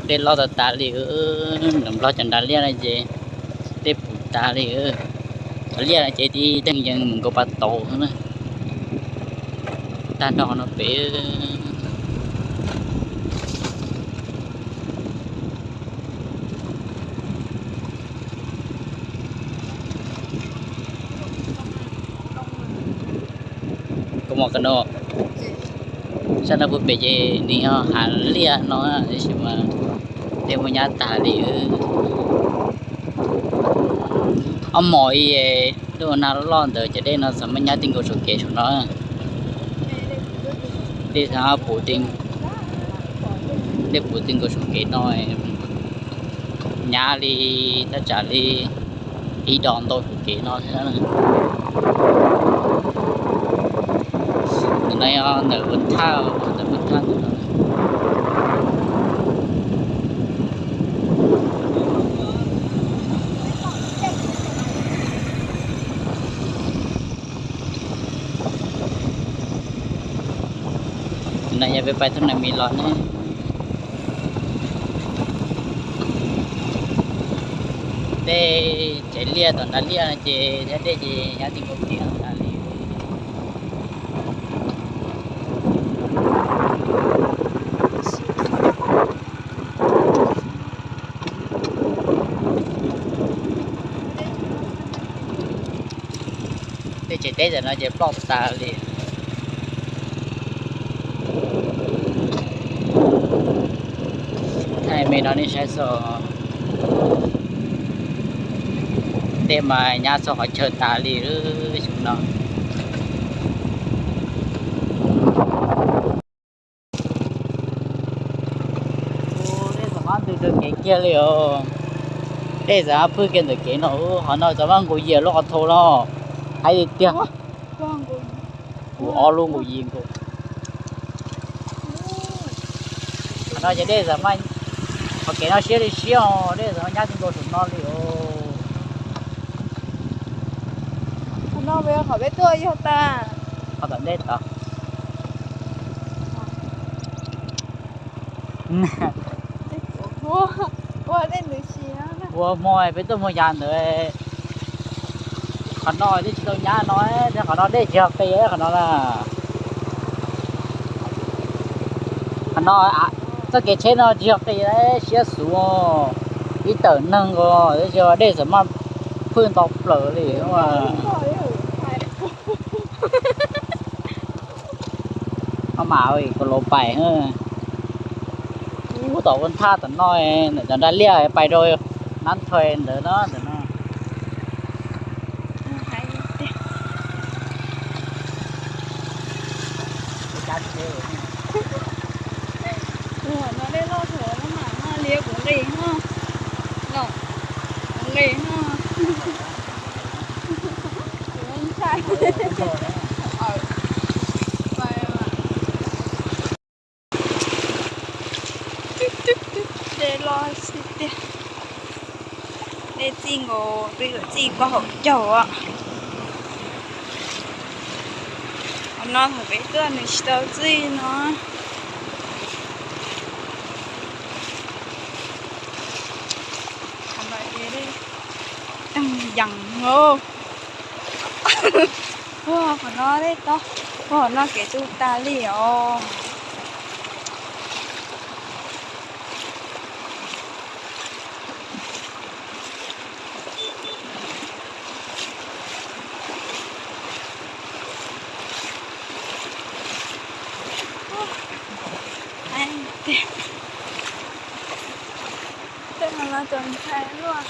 Dej loj tas tas li, nram Nplog cov nrad liaj no ces dej puv tas li. Cov liaj no ces tib deeg yees mus nkaus pas tauv na, tag nrho no pem. Koj mos koj no, sab nrad puag pem ces nws yog hav liaj no, tab sis mas dej muaj nyab tag li. Ob hmos ib lub nag loj ntawd ces dej no txawm muaj nyab ti nkaus saum kev saum no. Dej puv ti, dej puv ti nkaus saum kev no, nyab li tab tsam li ib dos ntau saum kev no thiab. Ntawm no yog ntawm ua thaj, ntawm ua thaj ntawm no. No yog peb pais tug nas mis los ne. Dej tsev liaj tom nrad liaj no ces dej ces nyab ti nkaus kev tas li. Tej tsev teb tam no ces ploj tas li. Thaij me no nej saib xwb, dej mas nyab txog qhov chaw tas li xyoo no. Dej txawm mab ntws rau kev kiag li os. Dej txawm mab phwj kiag ntawm kev no, qhov no txawm mab nkaus yias lub qhov thau no. Hais tiag tiag, nkaus ob lub nkaus yim nkaus. Qhov no ces dej txawm, qhov kev no siab li siab os, dej txawm mab nyab ti nkaus saum no li os. Qhov no qhov peb tuaj yog tas, qhov tom ntej tod. Ua hmo peb tuaj mus yav ntawd, qhov no twb tsis tau nyab no, thiab qhov no dej tsis yog qis qhov no na. Qhov no txoj kev tsheb no tsis yog qis, siab xuv, ib tawm neeg nkaus, tab sis dej txawm maj phwj nto plaws li. Maj mam kaus laus pais. Ub, tom ua thaj tom no, ntawm cov nra liaj pais rau Nab Thoj ntawd no, ntawm no. Ua no dej loj thaum no mas no liab kuv nqis no, no kuv nqis no. Kuv ntshai. Dej loj xwb tiag. Dej txij nkaus peb yuav txij pog hauv caug os. Qhov no thaum peb tuaj nws tsis tau txij no. Qhov no dej tawg yees os. Ua qhov no dej tob, ua qhov no kev tu tas li os. Tej no los txaus ntshai luaj.